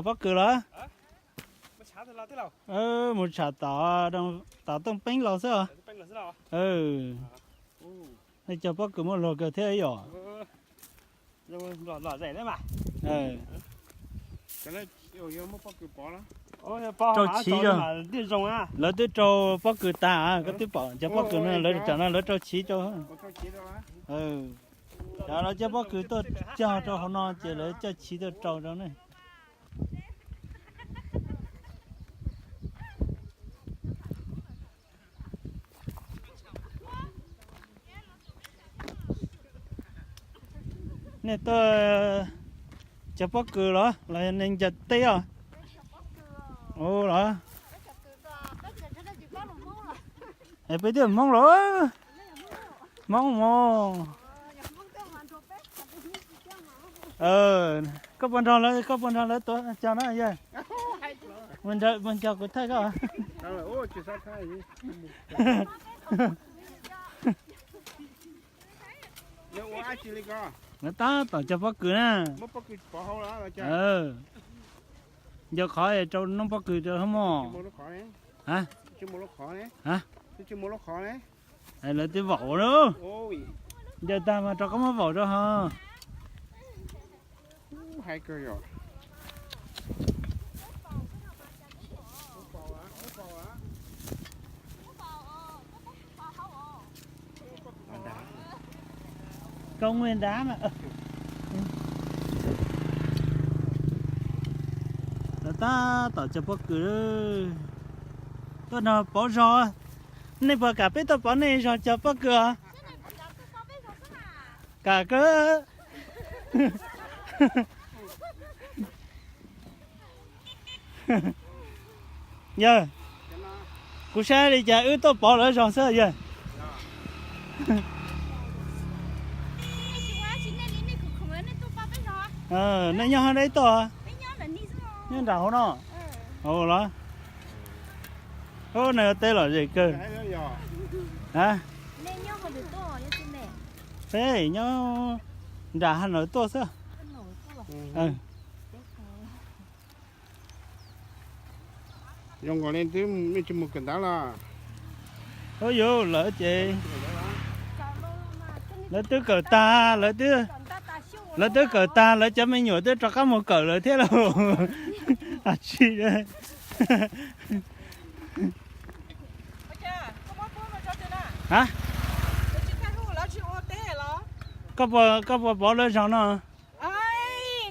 Pob kws los? Mus tsham tom, tom Tooj Peeb los xwb os. Nej cog pob kws muaj luag kawg thiab yom. Rau chiv, lawv twb rau pob kws tag, koj twb pom cov pob kws no lawv tsam no lawv rau chiv rau. Cov lawv coj pob kws tuaj cog rau hauv no ces lawv coj chiv tuaj rau rau ne. Nej tuaj cog pob kws los los yog nej ncaws teb os? Ua los, es peb twb Hmoob los, Hmoob mus. Koj puas nrog lawv, koj puas nrog lawv tuaj cog na yawg? Puas nrog kuv thaij koj? Lawv tab tom cog pob kws na. Ncaws qhov rau noob pob kws rau hauv mos. Lawv twb vaum na. Ncaws tag mas rov qab muab vaum rau hos. Koj muaj nrab mas. Lawv tab tom cog pob kws. Tuaj nrog pauv zog. Nej puas kam peb tuaj pauv nej zog cog pob kws os? Kam kawg. Yawg, kuv saib li cas wb tuaj pauv lawv zog xwb yawg. Nej nyob hov deb tuaj? Nyob nram hauv no. Hauv los? Ub, no teb lom zem kawg. A, peb nyob nram Haj Nawm tuaj xwb. Zoo nkaus li twb tsis mus kawm ntawv los? Ub, yus lawv ces lawv twb kawm tag, lawv twb, lawv twb kawm tag, lawv cov me nyuam twb rov qab mus kawm lawm thiab lauj. Tsis a, koj puas pauv lawv zog no?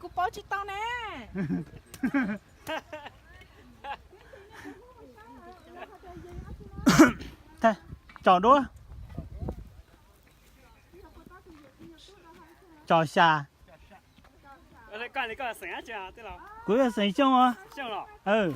Kuv pauv tsis tau na. Tsom duab, tsom xya. Kuv yog xeem Xyooj os.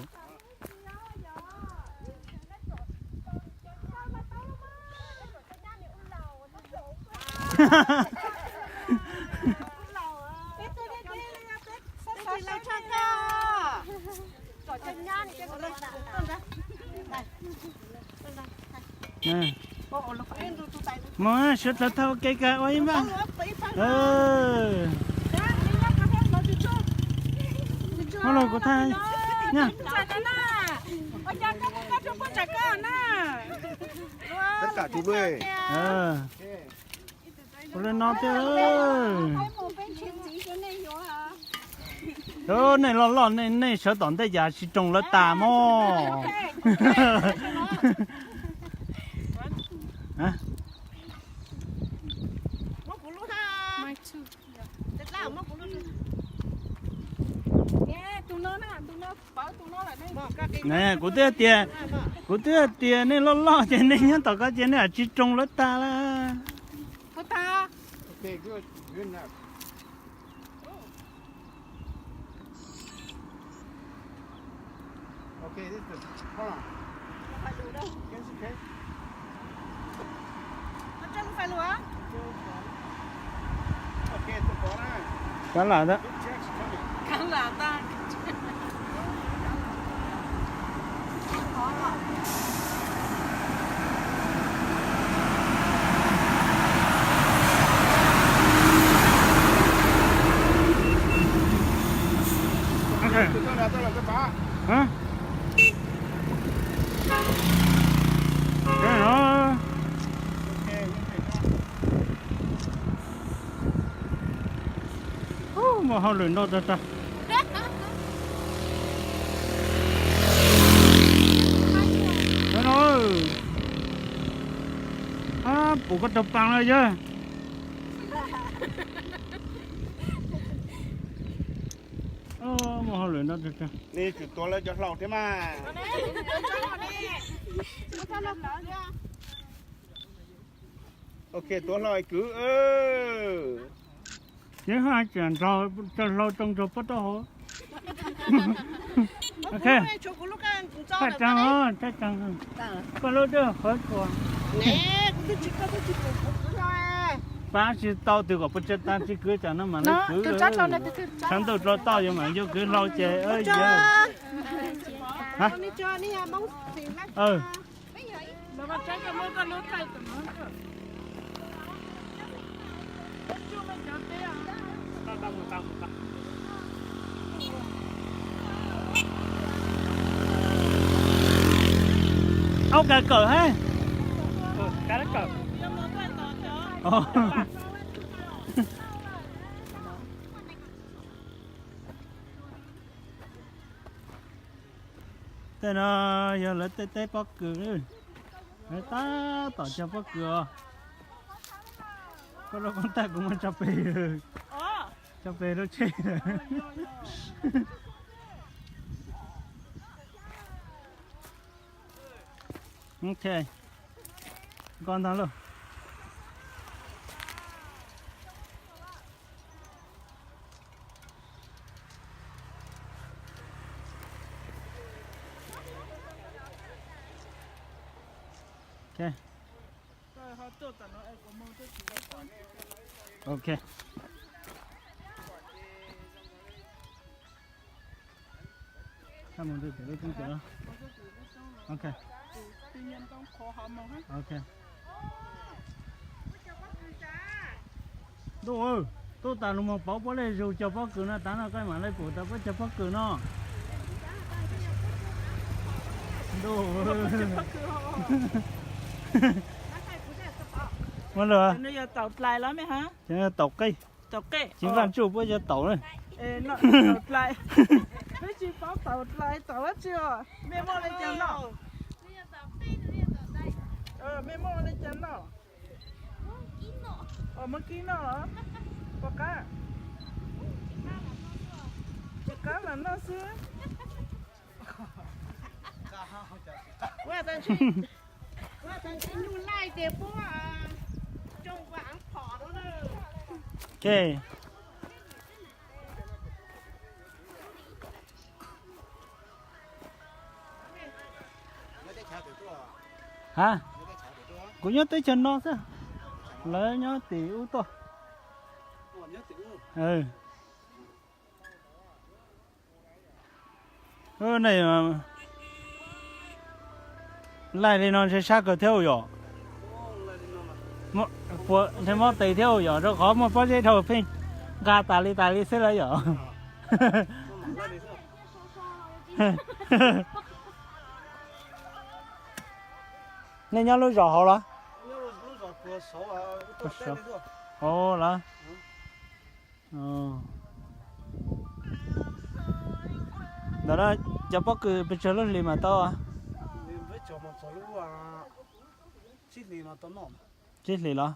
Mus, sawv daws thauj kev kawg ua ib npaj. Muab los kuv thaij. Ua li no thiab. Nej loj loj, nej sawv tom ntej cas tsis roos lawv tas mog. Kuv twb tias, kuv twb tias nej loj loj ces nej nyob tom ko ces nej tsis roos lawv tas lawm. Kav lam ntag. Hab? Kab no. Ub, muaj hauj lwm nroj tag tag. Kab no. Ab, pum koj raug paas lawm yawg. Muaj hauj lwm nroj tag tag. Nws tsum tuav lawv cov hlau thiab mas. Ok, tuav hlau kwv. Yeej haj tseem nrog cov hlau tsoo nrog pob taub hau. Ok. Thaij tseeb, thaij tseeb. Koj lub dwb qhuav tsuas. Pab tsis tau twg kom puas tsis tas tsis kwv tsam no mam li kwv. Sab ntuj dlua toj yuav mam yuav kwv hlau ces. Aub, kav kawm hab. Tej no yog lawv tej teb pob kws. Lawv tab tom cog pob kws os. Koj lub koom tab kuv muab tso pem, tso pem lub tsheb. Ok, koj ntag lauj. Ok. Ntuj, tub tas lug moog pauv puab le zug cog pob kws no tav no koj mam le pum tas puab cog pob kws no. Ntuj, muaj lug, taum qej, tsis npaj tsuj puab cov taum na. Peb tsis paub taum dlais taum dab tsi os. Mej muaj le caag noj? Mej muaj le caag noj? Muab kib noj los? Puas qab? Tsis qab mas noj xwb. Ok. Ha, kuv nyob teb chaws no xwb, lawv nyob tim ub tuaj. Laij li no ntshe sab kawg thiab yom. Ntshe mob tes thiab yom, rau qhov muaj pob zeb dhau pheej nqa tas li tas li xwb lawm yom. Nej nyob lub zos hauv los? Hauv los? Ntawm no cov pob kws pes tsawg lub hlis mas tau? Tsib hlis los?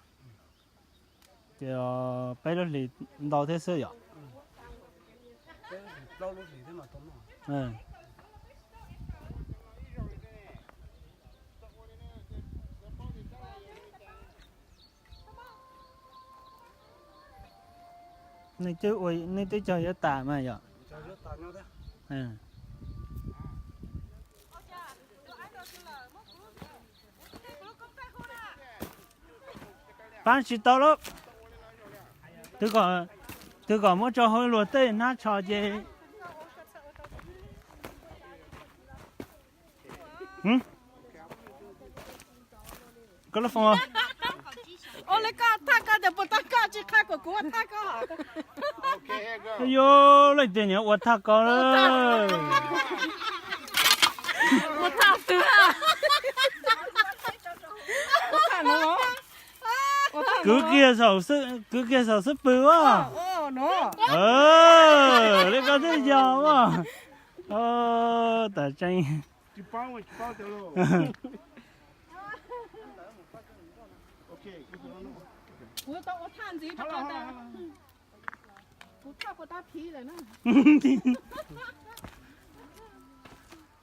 Ces peb lub hlis ntau thiab xwb yom. Nej twb cog yuav tas mas yom. Paab tsis tau lawm. Twg kom muab tso hauv luag tej hnab tsho ces. Koj lub foos. Ua le koj thaj koj tias puas tau koj tsis qha kom kuv thaj koj. Yog leej twg nyiam ua thaj ko lawm. Kwv kiag saum xwb, kwv kiag saum xwb pw as. Li ko twb yog as. Tam tseeb.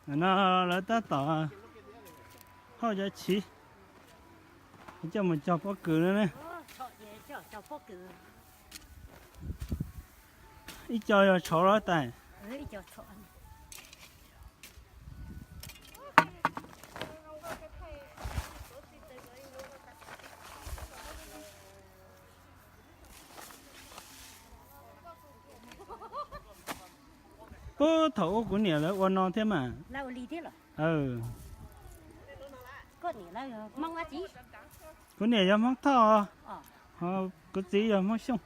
No lawv tab tom hauj cov chiv coj mus cog pob kws no ne. Ib co yog tshauv los tais. Puag thaum ub kuv niam lawv ua no thiab mas. Kuv niam yog Hmoob Thoj, ho kuv txiv yog Hmoob Xyooj.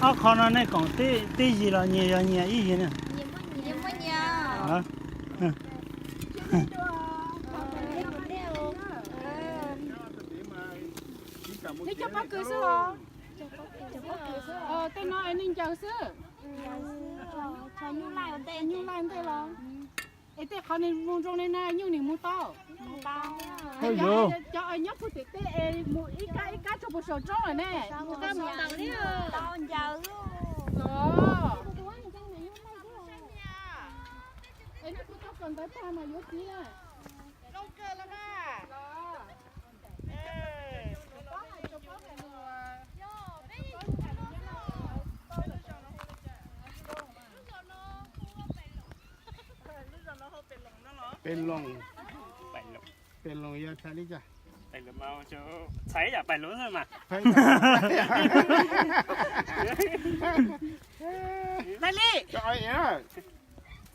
Ob qho no nej koom tib yig los nyias yog nyias ib yig na? Cog pob kws xwb los? Tej no es nej ncaws xwb. Nyuj laij ntej los? Es tej qhov nws zoo zoo li no nyuj nws mus tau? Cov nyob puag tim tej es mus ib kab ib kab tsuas puas saum roob lawm ne. Es nej kuv tau kom ntawd tag mas yuav txiv na. Pes Loos, Pes Loos yog txhais li cas? Txhais yam Pes Loos xwb mas. Daig Lis,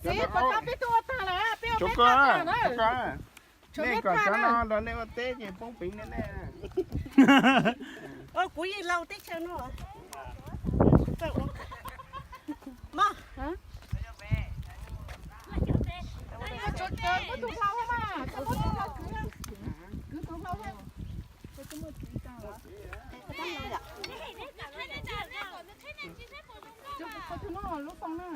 txiv, puas tau peb tug ua tag lawm, peb ua peb tag lawm. Nej kom cov no los nej ua teb ces poob peev nej ne. Kuv yeej laus teb chaws no. Lub foo na.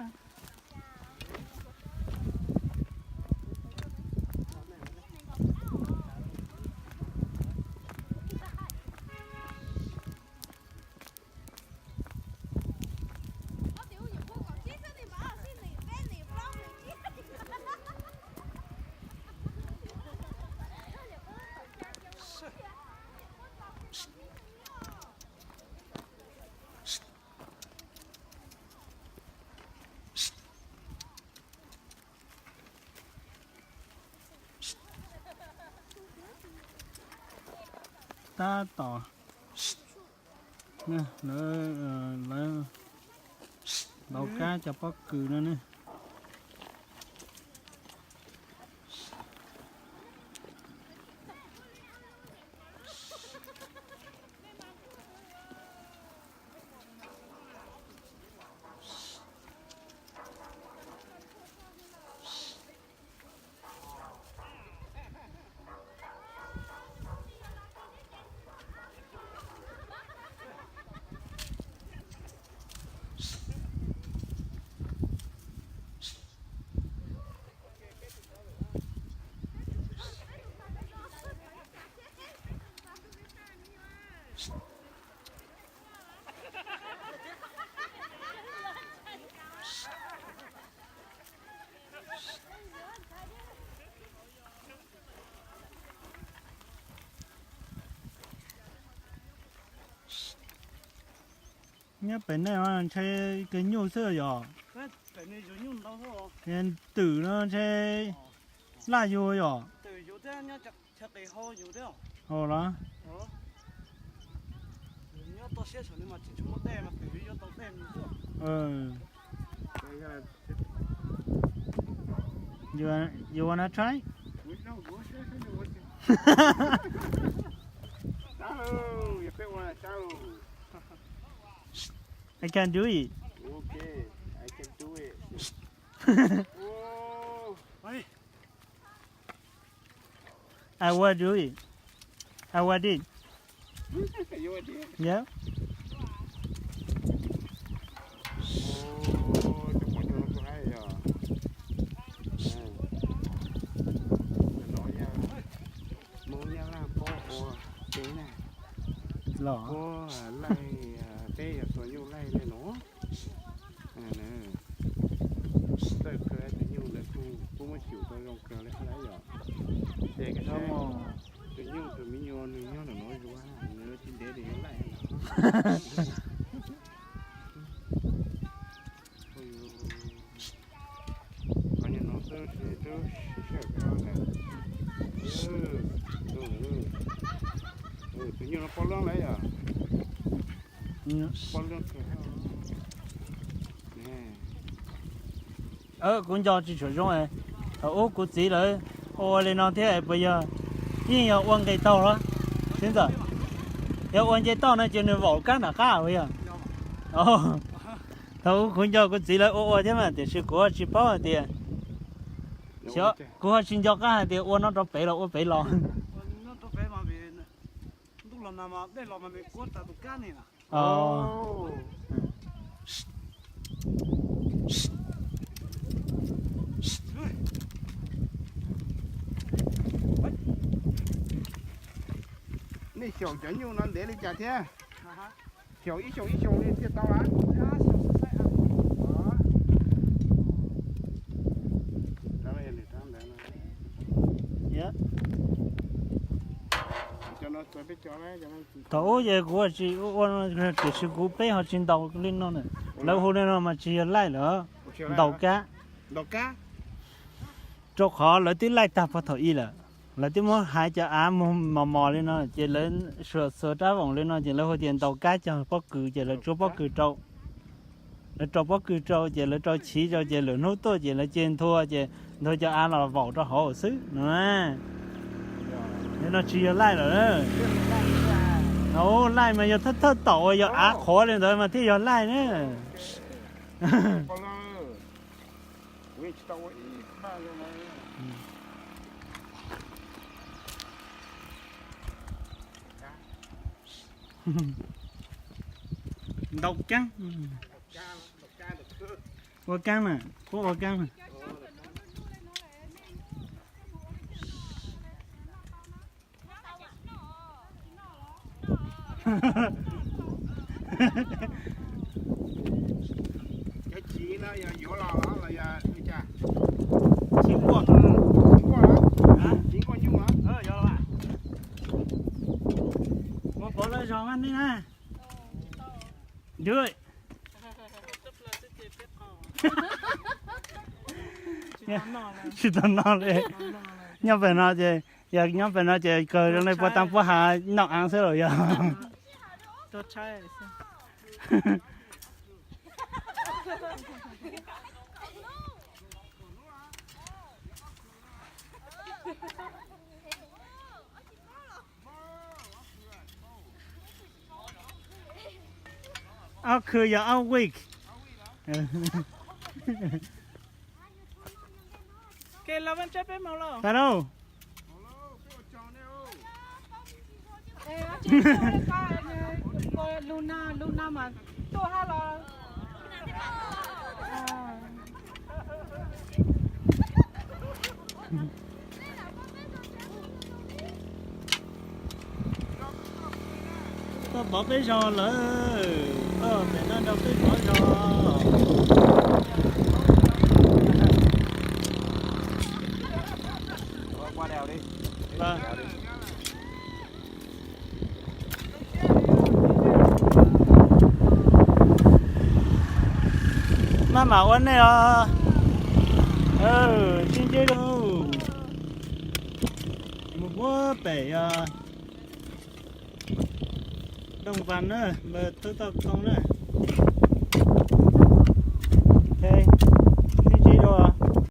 Tab tom lawv, lawv lau kab cov pob kws no ne. Nyob pem nej no ntshe kawg nyuj xwb yom? Twm no ntshe laj yug yom? Hos los? You wanna try? I can do it. I will do it. I will do it. Yeah. Los. Puab laij, peb yog xuas nyuj laij le nuav. Txawj kawg, tus nyuj ntawd kuj puab muab xyum tau zoo kawg le hab yom. Ces tus nyuj tus me nyuam nws nyob ntawm nuav zuag, nws tsis ntev nws yuav laij. Qhov nyuag no xwb, sawv kawg na. Tus nyuj no pob loob lawm yom? Pob loob kawg. Kuv nco tsis tshua zoo. Thaum ub kuv txiv lawv ua ua li no thiab puas yog, yeej yog ua nqes taug los? Xib ntxawm, yog ua nce toj no ces nws vaum kab nram qab puas yog? Thaum ub kuv nco kuv txiv lawv ua ua thiab mas tiam sis kuv tsis paub hais tias, kuv ho tsis nco qab hais tias ua no rau pem los ua pem los. Nej xyaum cov nyuj no ntev li cas thiab? Xyaum ib xyoos ib xyoos li thiaj tau a? Thaum ub ces kuv tsis ua, tiam sis kuv peb ho tsis ntaus li no na. Lawv hu li no mas tsis yog laij lawm, ntaus kab. Rau qhov lawv twb laij tag puag thaum ub lawm, lawv twb muab haiv cov av mus mos mos li no ces lawv xuas xuas rab voom li no ces lawv hu tias ntaus kab cog pob kws ces lawv tsuab pob kws rau. Lawv rau pob kws rau ces lawv rau chiv rau ces lwm hnub tuaj ces lawv cia nthua ces nthua cov av los vaum rau hauv xwb no. No tsis yog laij lawm. Laij mas yog thawj thawj tom uas yog av qhuav li ntawd mas thiaj yog laij na. Ntaus kab. Ua kab mas, puab ua kab mas. Cov chiv no yog yuav los los yog li cas? Chiv nkuaj. Chiv nkuaj los? Chiv nkuaj nyuj los? Ua pov lawv zog mas nej na. Dub. Tsis tau noj li. Nyob pem no ces, yog nyob pem no ces kawg zoo li puag ta puab hav noj av xwb los yog. Ob khw yog ob week. Pab lauj. Koj pov peb zog lawm, koj pem no nrog peb pov zog. Mas ua nej os. Sib ntsib zoo. Mus puag pem Dooj Vas na, npawg Tub Toj Koob na.